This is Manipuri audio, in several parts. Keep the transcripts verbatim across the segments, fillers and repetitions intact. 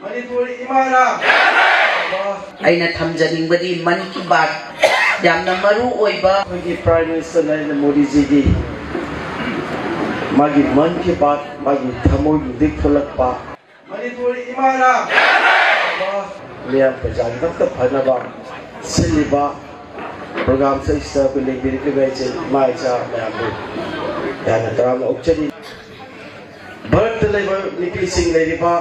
ꯃꯅꯤꯄꯨꯔ ꯏꯃꯥꯅ ꯑꯩꯅ ꯊꯝꯖꯅꯤꯡꯕꯗꯤ ꯃꯟ ꯀꯤ ꯕꯥꯠ ꯌꯥꯝꯅ ꯃꯔꯨ ꯑꯣꯏꯕ ꯑꯩꯈꯣꯏꯒꯤ Prime Minister ꯅꯔꯦꯟꯗ꯭ꯔ ꯃꯣꯗꯤꯖꯤꯒꯤ ꯃꯥꯒꯤ ꯃꯟ ꯀꯤ ꯕꯥꯠ ꯃꯥꯒꯤ ꯊꯃꯣꯏ ꯅꯨꯡꯗꯤꯛ ꯊꯣꯛꯂꯛꯄ ꯃꯅꯤꯄꯨꯔ ꯏꯃꯥꯅ ꯃꯤꯌꯥꯝ ꯄ꯭ꯔꯖꯥꯒꯤꯗꯃꯛꯇ ꯐꯅꯕ ꯁꯤꯜꯂꯤꯕ ꯄ꯭ꯔꯣꯒ꯭ꯔꯥꯝꯁꯦ ꯑꯩꯁꯤꯗ ꯑꯩꯈꯣꯏ ꯂꯦꯡꯕꯤꯔꯛꯂꯤꯕ ꯏꯆꯦ ꯏꯃꯥ ꯏꯆꯥ ꯃꯌꯥꯝꯕꯨ ꯌꯥꯝꯅ ꯇꯔꯥꯝꯅ ꯑꯣꯛꯆꯔꯤ꯫ ꯚꯥꯔꯠꯇ ꯂꯩꯕ ꯅꯨꯄꯤꯁꯤꯡ ꯂꯩꯔꯤꯕ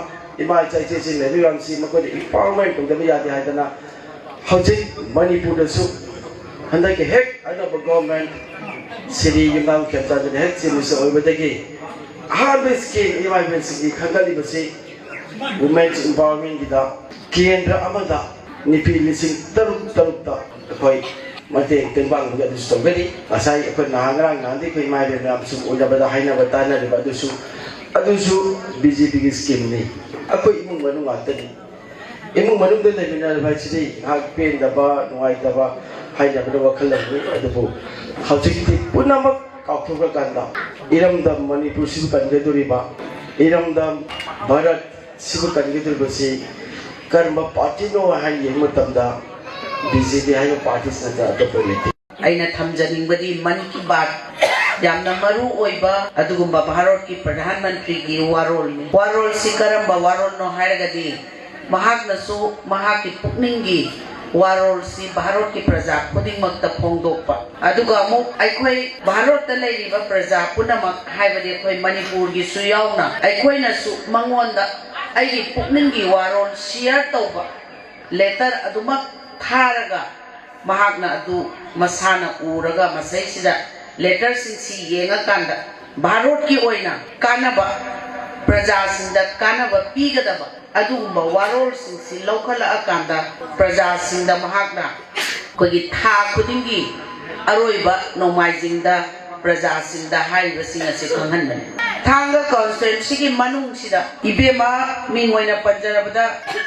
ꯏꯃꯥ ꯏꯆꯥ ꯏꯆꯦꯁꯤꯡ ꯂꯩꯔꯤꯕ ꯃꯌꯥꯝꯁꯤ ꯃꯈꯣꯏꯗ empowerment ꯇꯧꯗꯕ ꯌꯥꯗꯦ ꯍꯥꯏꯗꯅ ꯍꯧꯖꯤꯛ ꯃꯅꯤꯄꯨꯔꯗꯁꯨ ꯍꯟꯗꯛꯀꯤ ꯍꯦꯛ ꯑꯅꯧꯕ government ꯁ꯭ꯔꯤ ꯌꯨꯝꯅꯥꯝ ꯈꯦꯝꯆꯥꯟꯗꯅ ꯍꯦꯛ ꯆꯦꯟꯕꯁꯨ ꯑꯣꯏꯕꯗꯒꯤ ꯑꯍꯥꯟꯕ scheme ꯏꯃꯥ ꯏꯕꯦꯟꯁꯤꯡꯒꯤ ꯈꯟꯒꯠꯂꯤꯕꯁꯤ women's empowerment ꯀꯤꯗ ꯀꯦꯟꯗ꯭ꯔ ꯑꯃꯗ ꯅꯨꯄꯤ ꯂꯤꯁꯤꯡ ꯇꯔꯨꯛ ꯇꯔꯨꯛꯇ ꯑꯩꯈꯣꯏ ꯃꯇꯦꯡ ꯇꯦꯡꯕꯥꯡꯕꯒꯤ ꯑꯗꯨꯁꯨ ꯇꯧꯒꯅꯤ꯫ ꯉꯁꯥꯏ ꯑꯩꯈꯣꯏ ꯅꯍꯥꯟ ꯉꯔꯥꯡ ꯅꯍꯥꯟꯗꯤ ꯑꯩꯈꯣꯏ ꯏꯃꯥ ꯏꯕꯦꯟ ꯃꯌꯥꯝ ꯁꯨꯝ ꯎꯅꯕꯗ ꯍꯥꯏꯅꯕ ꯇꯥꯟꯅꯔꯤꯕ ꯑꯗꯨꯁꯨ ꯑꯗꯨꯁꯨ BJPꯒꯤ schemeꯅꯤ꯫ ꯑꯩꯈꯣꯏ ꯏꯃꯨꯡ ꯃꯅꯨꯡ ꯉꯥꯛꯇꯅꯤ꯫ ꯏꯃꯨꯡ ꯃꯅꯨꯡꯗ ꯂꯩꯃꯤꯟꯅꯔꯕ ꯍꯥꯏꯁꯤꯗꯤ ꯉꯥꯏꯍꯥꯛ ꯄꯦꯟꯗꯕ ꯅꯨꯡꯉꯥꯏꯇꯕ ꯍꯥꯏꯅꯕꯗ ꯋꯥꯈꯜ ꯂꯩꯕꯅꯤ꯫ ꯑꯗꯨꯕꯨ ꯍꯧꯖꯤꯛꯇꯤ ꯄꯨꯝꯅꯃꯛ ꯀꯥꯎꯊꯣꯛꯈ꯭ꯔꯀꯥꯟꯗ ꯏꯔꯝꯗꯝ ꯃꯅꯤꯄꯨꯔꯁꯤꯕꯨ ꯀꯟꯒꯗꯧꯔꯤꯕ ꯏꯔꯝꯗꯝ ꯚꯥꯔꯠ ꯁꯤꯕꯨ ꯀꯟꯒꯗꯧꯔꯤꯕꯁꯤ ꯀꯔꯝꯕ partyꯅꯣ ꯍꯥꯏꯅ ꯌꯦꯡꯕ ꯃꯇꯝꯗ BJP ꯍꯥꯏꯕ partyꯁꯤ ꯅꯠꯇꯅ ꯑꯇꯣꯞꯄ ꯂꯩꯇꯦ꯫ ꯑꯩꯅ ꯊꯝꯖꯅꯤꯡꯕꯗꯤ ꯃꯟ ꯀꯤ ꯕꯥꯠ ꯌꯥꯝꯅ ꯃꯔꯨ ꯑꯣꯏꯕ ꯑꯗꯨꯒꯨꯝꯕ ꯚꯥꯔꯠꯀꯤ ꯄ꯭ꯔꯙꯥꯟ ꯃꯟꯇ꯭ꯔꯤꯒꯤ ꯋꯥꯔꯣꯜꯅꯤ꯫ ꯋꯥꯔꯣꯜꯁꯤ ꯀꯔꯝꯕ ꯋꯥꯔꯣꯜꯅꯣ ꯍꯥꯏꯔꯒꯗꯤ ꯃꯍꯥꯛꯅꯁꯨ ꯃꯍꯥꯛꯀꯤ ꯄꯨꯛꯅꯤꯡꯒꯤ ꯋꯥꯔꯣꯜꯁꯤ ꯚꯥꯔꯠꯀꯤ ꯄ꯭ꯔꯖꯥ ꯈꯨꯗꯤꯡꯃꯛꯇ ꯐꯣꯡꯗꯣꯛꯄ, ꯑꯗꯨꯒ ꯑꯃꯨꯛ ꯑꯩꯈꯣꯏ ꯚꯥꯔꯠꯇ ꯂꯩꯔꯤꯕ ꯄ꯭ꯔꯖꯥ ꯄꯨꯝꯅꯃꯛ, ꯍꯥꯏꯕꯗꯤ ꯑꯩꯈꯣꯏ ꯃꯅꯤꯄꯨꯔꯒꯤꯁꯨ ꯌꯥꯎꯅ, ꯑꯩꯈꯣꯏꯅꯁꯨ ꯃꯉꯣꯟꯗ ꯑꯩꯒꯤ ꯄꯨꯛꯅꯤꯡꯒꯤ ꯋꯥꯔꯣꯜ share ꯇꯧꯕ letter ꯑꯗꯨꯃꯛ ꯊꯥꯔꯒ ꯃꯍꯥꯛꯅ ꯑꯗꯨ ꯃꯁꯥꯅ ꯎꯔꯒ ꯃꯁꯩꯁꯤꯗ letterꯁꯤꯡꯁꯤ ꯌꯦꯡꯉꯀꯥꯟꯗ ꯚꯥꯔꯠꯀꯤ ꯑꯣꯏꯅ ꯀꯥꯟꯅꯕ, ꯄ꯭ꯔꯖꯥꯁꯤꯡꯗ ꯀꯥꯟꯅꯕ ꯄꯤꯒꯗꯕ ꯑꯗꯨꯒꯨꯝꯕ ꯋꯥꯔꯣꯜꯁꯤꯡꯁꯤ ꯂꯧꯈꯠꯂꯛꯑꯀꯥꯟꯗ ꯄ꯭ꯔꯖꯥꯁꯤꯡꯗ ꯃꯍꯥꯛꯅ ꯑꯩꯈꯣꯏꯒꯤ ꯊꯥ ꯈꯨꯗꯤꯡꯒꯤ ꯑꯔꯣꯏꯕ ꯅꯣꯡꯃꯥꯏꯖꯤꯡꯗ ꯄ꯭ꯔꯖꯥꯁꯤꯡꯗ ꯍꯥꯏꯔꯤꯕꯁꯤꯡ ꯑꯁꯤ ꯈꯪꯍꯟꯕꯅꯤ꯫ ꯊꯥꯡꯒ constituencyꯒꯤ ꯃꯅꯨꯡꯁꯤꯗ ꯏꯕꯦꯝꯃ ꯃꯤꯡ ꯑꯣꯏꯅ ꯄꯟꯖꯔꯕꯗ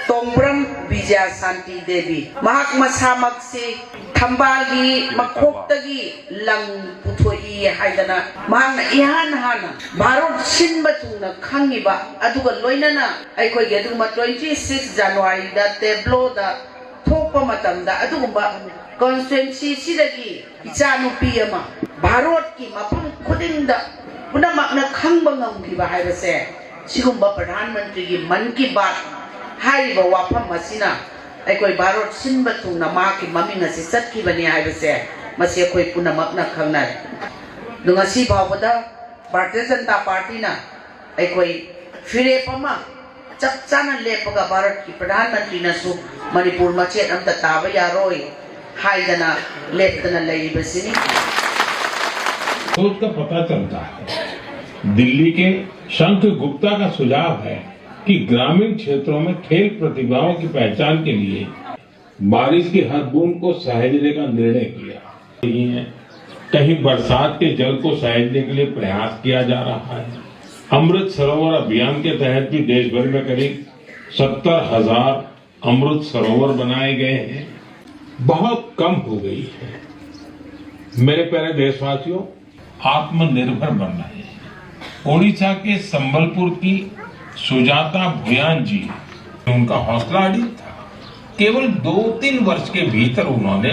ꯇꯣꯡꯕ꯭ꯔꯝ ꯕꯤ ꯁꯥꯟꯇꯤ ꯗꯦꯕꯤ, ꯃꯍꯥꯛ ꯃꯁꯥꯃꯛꯁꯤ ꯊꯝꯕꯥꯜꯒꯤ ꯃꯈꯣꯛꯇꯒꯤ ꯂꯪ ꯄꯨꯊꯣꯛꯏ ꯍꯥꯏꯗꯅ ꯃꯍꯥꯛꯅ ꯏꯍꯥꯟ ꯍꯥꯟꯅ ꯚꯥꯔꯠ ꯁꯤꯟꯕ ꯊꯨꯡꯅ ꯈꯪꯉꯤꯕ, ꯑꯗꯨꯒ ꯂꯣꯏꯅꯅ ꯑꯩꯈꯣꯏꯒꯤ ꯑꯗꯨꯒꯨꯝꯕ twenty six January ꯗ ꯇꯦꯕ꯭ꯂꯣꯗ ꯊꯣꯛꯄ ꯃꯇꯝꯗ ꯑꯗꯨꯒꯨꯝꯕ ꯀꯣꯟꯁꯇꯤꯇ꯭ꯋꯦꯟꯁꯤꯁꯤꯗꯒꯤ ꯏꯆꯥꯅꯨꯄꯤ ꯑꯃ ꯚꯥꯔꯠꯀꯤ ꯃꯐꯝ ꯈꯨꯗꯤꯡꯗ ꯄꯨꯝꯅꯃꯛꯅ ꯈꯪꯕ ꯉꯝꯈꯤꯕ ꯍꯥꯏꯕꯁꯦ, ꯁꯤꯒꯨꯝꯕ ꯄ꯭ꯔꯙꯥꯟ ꯃꯟꯇ꯭ꯔꯤꯒꯤ ꯃꯟ ꯀꯤ ꯕꯥꯠ ꯍꯥꯏꯔꯤꯕ ꯋꯥꯐꯝ ꯑꯁꯤꯅ ꯑꯩꯈꯣꯏ ꯚꯥꯔꯠ ꯁꯤꯟꯕ ꯊꯨꯡꯅ ꯃꯍꯥꯛꯀꯤ ꯃꯃꯤꯡ ꯑꯁꯤ ꯆꯠꯈꯤꯕꯅꯤ ꯍꯥꯏꯕꯁꯦ, ꯃꯁꯤ ꯑꯩꯈꯣꯏ ꯄꯨꯝꯅꯃꯛꯅ ꯈꯪꯅꯔꯦ꯫ ꯑꯗꯨ ꯉꯁꯤ ꯐꯥꯎꯕꯗ ꯚꯥꯔꯇꯤꯌ ꯖꯅꯇꯥ ꯄꯥꯔꯇꯤꯅ ꯑꯩꯈꯣꯏ ꯐꯤꯔꯦꯞ ꯑꯃ ꯆꯞ ꯆꯥꯅ ꯂꯦꯞꯄꯒ ꯚꯥꯔꯠꯀꯤ ꯄ꯭ꯔꯙꯥꯟ ꯃꯟꯇ꯭ꯔꯤꯅꯁꯨ ꯃꯅꯤꯄꯨꯔ ꯃꯆꯦꯠ ꯑꯃꯠꯇ ꯇꯥꯕ ꯌꯥꯔꯣꯏ ꯍꯥꯏꯗꯅ ꯂꯦꯞꯇꯅ ꯂꯩꯔꯤꯕꯁꯤꯅꯤ꯫ सोच का पता चलता है। दिल्ली के शंख गुप्ता का सुझाव है कि ग्रामीण क्षेत्रों में खेल प्रतिभाओं की पहचान के लिए बारिश की हर बूंद को सहेजने का निर्णय किया। कहीं बरसात के जल को सहेजने के लिए प्रयास किया जा रहा है। अमृत सरोवर अभियान के तहत भी देश भर में करीब सत्तर हजार अमृत सरोवर बनाए गए हैं। बहुत कम हो गई है। मेरे प्यारे देशवासियों, आत्मनिर्भर बन रहे हैं। ओडिशा के संबलपुर की सुजाता भुयान जी, उनका हौसला अडिग था। केवल दो तीन वर्ष के भीतर उन्होंने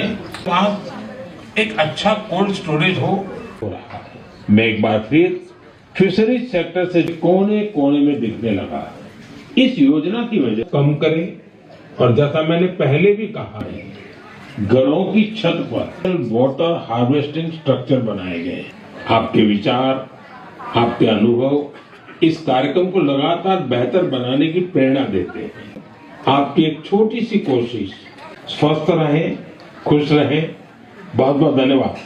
आज एक अच्छा कोल्ड स्टोरेज हो हो रहा है। मैं एक बार फिर फिशरीज सेक्टर से कोने कोने में दिखने लगा। इस योजना की वजह कम करें, और जैसा मैंने पहले भी कहा है, घरों की छत पर वाटर हार्वेस्टिंग स्ट्रक्चर बनाए गए। आपके विचार, आपके अनुभव इस कार्यक्रम को लगातार बेहतर बनाने की प्रेरणा देते हैं। आपकी एक छोटी सी कोशिश। स्वस्थ रहें, खुश रहें। बहुत बहुत धन्यवाद।